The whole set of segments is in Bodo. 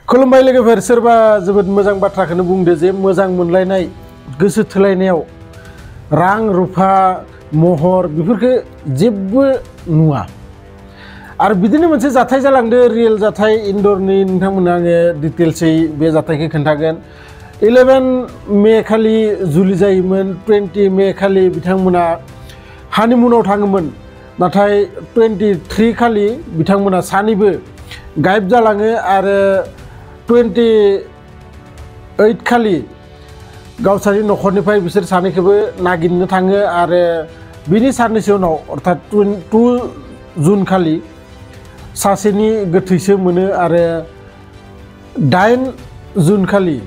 खुलुमबाय लोगोफोर सोरबा जोबोद मोजां बाथ्राखौनो बुंदो जे मोजां मोनलायनाय गोसो थोलायनायाव रां रुफा महर बेफोरखौ जेबो नुवा आरो बिदिनो मोनसे जाथाय जालांदो रियेल जाथाय इनडरनि नोंथांमोननो आङो डिटेल्सै बे जाथायखौ खोन्थागोन 11 मे खालि जुलि जायोमोन 20 मे खालि बिथांमोना हानिमुनाव थाङोमोन नाथाय 23 खालि बिथांमोना सानैबो गायब जालाङो आरो 28 खालि गावसानि नखरनिफ्राय बिसोर सानैखौबो नागिरनो थाङो आरो बिनि साननैसो उनाव अर्थात 2 जुन खालि सासेनि गोथैसो मोनो आरो 8 जुन खालि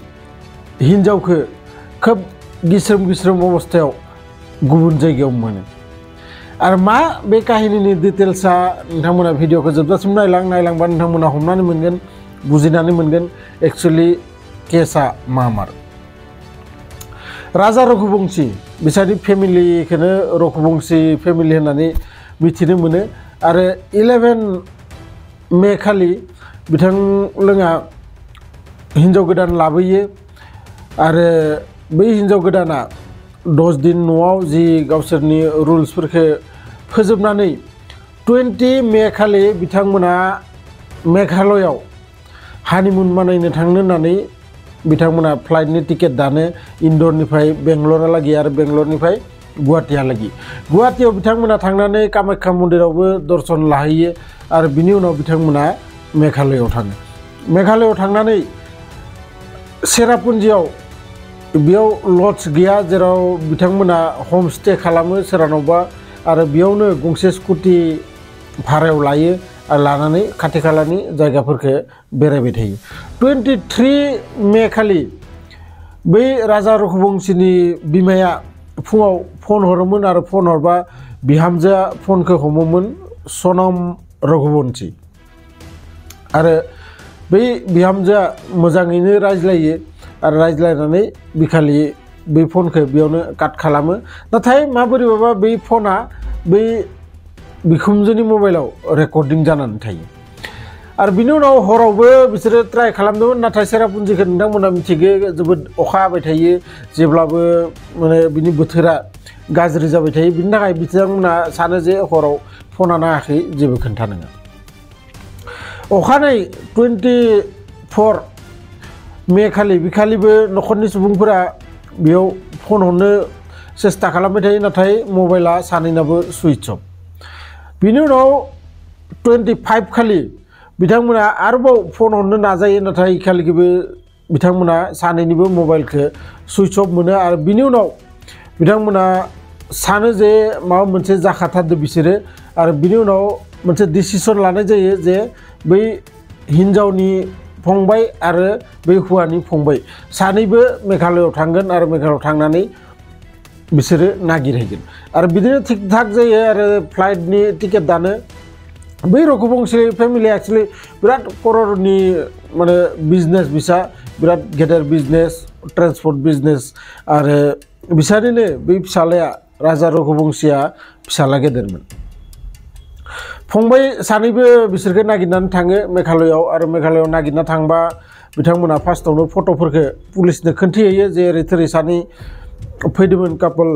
हिन्जावखौ खोब गिस्रोम अबस्थायाव गुबुन जायगायाव मोनो आरो मा बे काहिनीनि डिटेल्सआ नोंथांमोना भिडिअखौ जोबजासिम नायलांबा नोंथांमोना हमनानै मोनगोन बुजिनानै मोनगोन एक्चुअली केसआ मामार राजा रघुबंशी बिसोरनि फेमिलिखौनो रघुबंशी फेमिलि होननानै मिथिनो मोनो आरो 11 मे खालि बिथांमोना हिन्जाव गोदान लाबोयो आरो बै हिन्जाव गोदाना 10 दिन न'आव जि गावसोरनि रुल्सफोरखौ फोजोबनानै 20 मे खालि बिथांमोना मेघालयआव हानिमुन मानायनो थांनो होननानै बिथांमोना फ्लाइटनि टिकेट दानो इनडरनिफ्राय बेंगलरहालागै आरो बेंगलरनिफ्राय गुवाहाटीहालागै गुवाहाटीयाव बिथांमोना थांनानै कामाख्या मन्दिरावबो दर्शन लाहैयो आरो बिनि उनाव बिथांमोना मेघालयआव थाङो मेघालयआव थांनानै सेरापुन्जियाव बेयाव लज गैया जेराव बिथांमोना हम स्टे खालामो सोरहानावबा आरो बेयावनो गंसे स्कुटि भारायाव लायो आरो लानानै खाथि खालानि जायगाफोरखौ बेरायबाय थायो 23 मे खालि बै राजा रघुबंशीनि बिमाया फुङाव फन हरोमोन आरो फन हरबा बिहामजोआ फनखौ हमोमोन सनम रघुबंशी आरो बै बिहामजोआ मोजाङैनो रायज्लायो आरो रायज्लायनानै बिखालि बै फनखौ बेयावनो काट खालामो नाथाय माबोरैबाबा बै फना बै बिखुमजोनि मबाइलाव रेकर्डिं जानानै थायो आरो बिनि उनाव हरावबो बिसोरो ट्राइ खालामदोंमोन नाथाय सेरापुन्जिखौ नोंथांमोना मिथिगो जोबोद अखा हाबाय थायो जेब्लाबो माने बिनि बोथोरा गाज्रि जाबाय थायो बिनि थाखाय बिथांमोना सानो जे हराव फना नाङाखै जेबो खोन्था नङा अखानायै 24 मे खालि बिखालिबो नखरनि सुबुंफोरा बेयाव फन हरनो सेस्था खालामबाय थायो नाथाय मबाइला सानैनाबो सुइच अफ बिनि उनाव 25 खालि बिथांमोना आरोबाव फन हरनो नाजायो नाथाय इखालिबो बिथांमोना सानैनिबो मबाइलखौ सुइच अफ मोनो आरो बिनि उनाव बिथांमोना सानो जे माबा मोनसे जाखाथारदो बिसोरो आरो बिनि उनाव मोनसे डिसिसन लानाय जायो जे बै हिन्जावनि फंबाय आरो बै हौवानि फंबाय सानैबो मेघालयआव थांगोन आरो मेघालयआव थांनानै बिसोरो नागिरहैगोन आरो बिदिनो थिक थाक जायो आरो फ्लाइटनि टिकेट दानो बै रघुबंशी फेमिलिया एक्चुअली बिराद कररनि माने बिजनेस बिसा बिराद गेदेर बिजनेस ट्रान्सपर्ट बिजनेस आरो बिसानिनो बै फिसालाया राजा रघुबंशीया फिसाला गेदेरमोन फंबाय सानैबो बिसोरखौ नागिरनानै थाङो मेघालयआव आरो मेघालयआव नागिरना थांबा बिथांमोना फार्स्टआवनो फट'फोरखौ पुलिसनो खोन्थिहैयो जे ओरै थोरै सानै फैदोंमोन कापल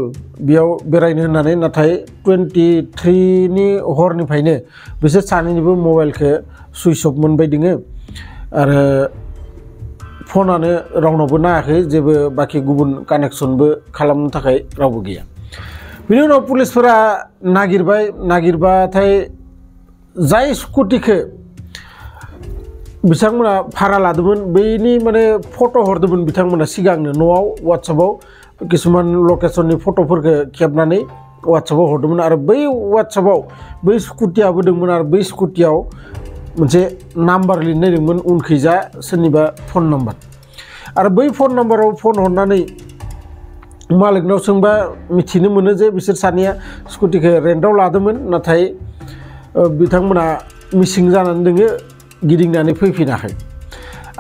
बेयाव बेरायनो होननानै नाथाय 23 हरनिफ्रायनो बिसोर सानैनिबो मबाइलखौ सुइच अफ मोनबाय दोङो आरो फनानो रावनावबो नाङाखै जेबो बाखि गुबुन कानेक्सनबो खालामनो थाखाय रावबो गैया बिनि उनाव पुलिसफोरा नागिरबाथाय जाय स्कुटिखौ बिथांमोना भारा लादोंमोन बैनि माने फट' हरदोंमोन बिथांमोना सिगांनो न'आव वाट्सएपआव किसुमान लकेसननि फट'फोरखौ खेबनानै वाट्सएपआव हरदोंमोन आरो बै वाट्सएपआव बै स्कुटियाबो दंमोन आरो बै स्कुटियाव मोनसे नाम्बार लिरनाय दंमोन उनखैजा सोरनिबा फन नाम्बार आरो बै फन नाम्बाराव फन हरनानै मालिकनाव सोंबा मिथिनो मोनो जे बिसोर सानैया स्कुटिखौ रेन्टआव लादोंमोन नाथाय बिथांमोना मिसिं जानानै दोङो गिदिंनानै फैफिनाखै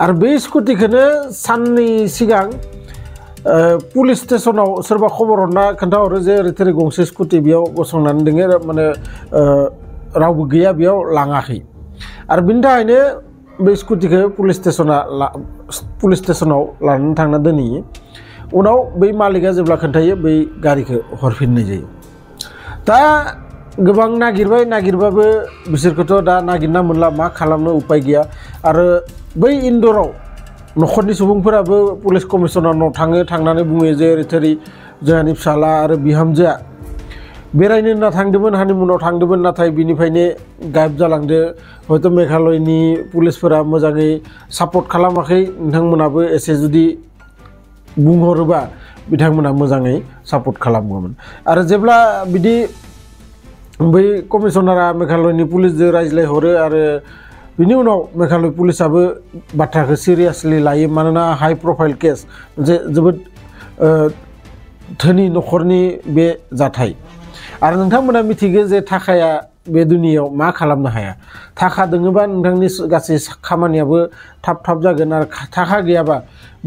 आरो बै स्कुटिखौनो साननै सिगां पुलिस स्टेशनाव सोरबा खबर हरना खोन्थाहरो जे ओरै थोरै गंसे स्कुटि बेयाव गसंनानै दोङो माने रावबो गैया बेयाव लाङाखै आरो बिनि थाखायनो बे स्कुटिखौ पुलिस स्टेशनाव लानानै थांना दोनहैयो उनाव बै मालिका जेब्ला खोन्थायो बै गारिखौ हरफिननाय जायो दा गोबां नागिरबाबो बिसोरखौथ' दा नागिरना मोनला मा खालामनो उपाय गैया आरो बै इन्दराव न'खरनि सुबुंफोराबो पुलिस कमिशनारनाव थांनानै बुङो जे ओरैथोरै जोंहानि फिसाला आरो बिहामजोआ बेरायनो होनना थांदोंमोन हानिमुनाव थांदोंमोन नाथाय बिनिफ्रायनो गायब जालांदो हयथ' मेघालयनि पुलिसफोरा मोजाङै सापर्ट खालामाखै नोंथांमोनाबो एसे जुदि बुंहरोबा बिथांमोना मोजाङै सापर्ट खालामगौमोन आरो जेब्ला बिदि बै कमिशनारा मेघालयनि पुलिसजों रायज्लायहरो आरो बिनि उनाव मेघालय पुलिसाबो बाथ्राखौ सिरियासलि लायो मानोना हाई प्रफाइल केस मोनसे जोबोद धोनि न'खरनि बे जाथाय आरो नोंथांमोना मिथिगौ जे थाखाया बे दुनियायाव मा खालामनो हाया थाखा दोङोबा नोंथांनि गासै खामानियाबो थाब जागोन आरो थाखा गैयाबा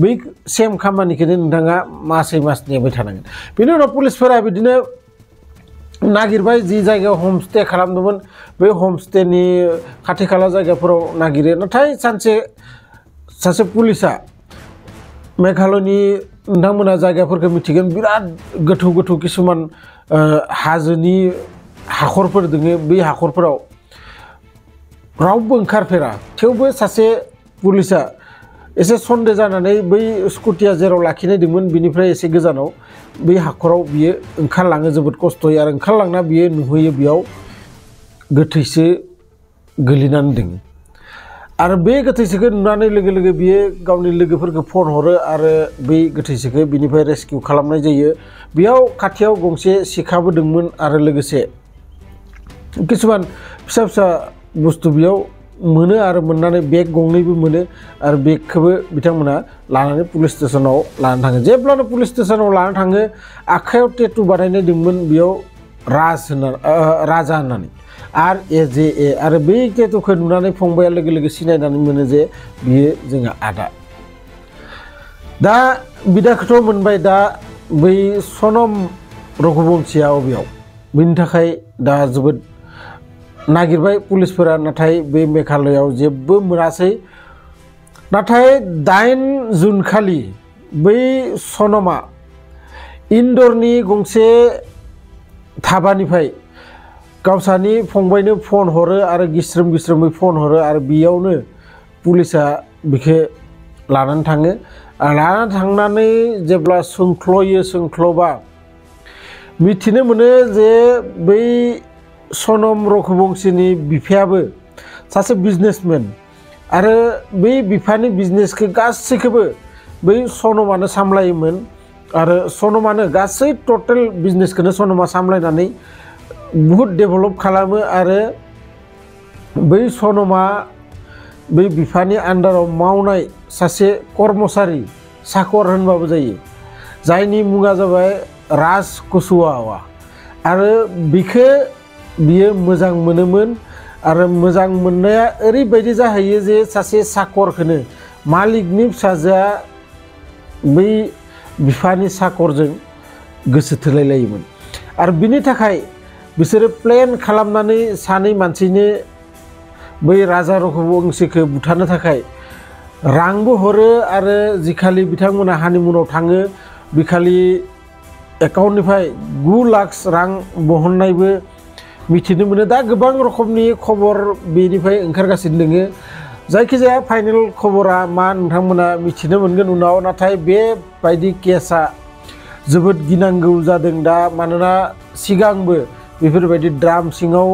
बै सेम खामानिखौनो नोंथाङा मास नेबाय थानांगोन बेनि उनाव पुलिसफोरा बिदिनो नागिरबाय जि जायगायाव हमस्टे खालामदोंमोन बै हमस्टेनि खाथि खाला जायगाफोराव नागिरो नाथाय सासे पुलिसा मेघालयनि नोंथांमोना जायगाफोरखौ मिथिगोन बिराद गोथौ किसुमान हाजोनि हाखरफोर दोङो बै हाखरफोराव रावबो ओंखारफेरा थेवबो सासे पुलिसा एसे सन्देह जानानै बै स्कुटिया जेराव लाखिनायदोंमोन बिनिफ्राय एसे गोजानाव बै हाखराव बियो ओंखारलाङो जोबोद खस्थ'यै आरो ओंखारलांना बियो नुहैयो बेयाव गोथैसो गोलैनानै दङ आरो बे गोथैसोखौ नुनानै लोगो बियो गावनि लोगोफोरखौ फन हरो आरो बै गोथैसोखौ बिनिफ्राय रेस्किउ खालामनाय जायो बेयाव खाथियाव गंसे सिखाबो दंमोन आरो लोगोसे किसुमान फिसा बुस्थु बेयाव मोनो आरो मोननानै बेग गंनैबो मोनो आरो बेगखौबो बिथांमोना लानानै पुलिस स्टेशनाव लानानै थाङो जेब्लानो पुलिस स्टेशनाव लानानै थाङो आखायाव टेटु बानायनाय दंमोन बेयाव राजा होननानै RAJA आरो बै टेटुखौ नुनानै फंबाया लोगो सिनायनानै मोनो जे बियो जोंहा आदा दा बिदाखौथ' मोनबाय दा बै सनम रघुबंशीया अबेयाव बेनि थाखाय दा जोबोद नागिरबाय पुलिसफोरा नाथाय बे मेघालयआव जेबो मोनासै नाथाय 8 जुन खालि बै सनमा इन्दरनि गंसे धाबानिफ्राय गावसानि फंबायनो फन हरो आरो गिस्रोमै फन हरो आरो बेयावनो पुलिसा बिखौ लानानै थाङो लानानै थांनानै जेब्ला सोंख्ल'बा मिथिनो मोनो जे बै सनम रघुबंशीनि बिफायाबो सासे बिजनेसमेन आरो बै बिफानि बिजनेसखौ गासैखौबो बै सनमानो सामलायोमोन आरो सनमानो गासै टटेल बिजनेसखौनो सनमा सामलायनानै बहुत डेभेलप खालामो आरो बै सनमा बै बिफानि आन्डाराव मावनाय सासे कर्मचारि साकर होनबाबो जायो जायनि मुङा जाबाय राज कुशवाहा आरो बियो मोजां मोनोमोन आरो मोजां मोननाया ओरैबायदि जाहैयो जे सासे साकरखौनो मालिकनि फिसाजोआ बै बिफानि साकरजों गोसो थोलायलायोमोन आरो बिनि थाखाय बिसोरो प्लेन खालामनानै सानै मानसिनो बै राजा रघुबंशीखौ बुथारनो थाखाय रांबो हरो आरो जिखालि बिथांमोना हानिमुनाव थाङो बिखालि एकाउन्टनिफ्राय 9 लाख रां बहननायबो मिथिनो मोनो दा गोबां रोखोमनि खबर बेनिफ्राय ओंखारगासिनो दङ जायखिजाया फाइनाल खबरा मा नोंथांमोना मिथिनो मोनगोन उनाव नाथाय बेबायदि केसा जोबोद गिनांगौ जादों दा मानोना सिगांबो बेफोरबायदि ड्राम सिङाव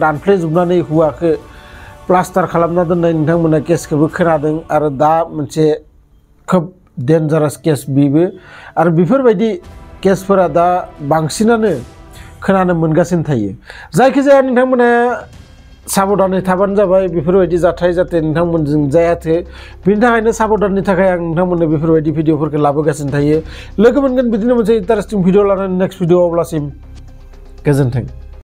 दानफ्लेजोबनानै हुवाखौ प्लास्टार खालामना दोननाय नोंथांमोना केसखौबो खोनादों आरो दा मोनसे खोब डेन्जारास केस बेबो आरो बेफोरबायदि केसफोरा दा बांसिनानो खोनानो मोनगासिनो थायो जायखिजाया नोंथांमोना साबधानै थाबानो जाबाय बेफोरबायदि जाथाय जाहाथे नोंथांमोनजों जायाथो बिनि थाखायनो साबधाननि थाखाय आं नोंथांमोननो बेफोरबायदि भिडिअफोरखौ लाबोगासिनो थायो लोगो मोनगोन बिदिनो मोनसे इन्टारेस्टिं भिडिअ लानानै नेक्स्ट भिडिअ अब्लासिम गोजोन्थों।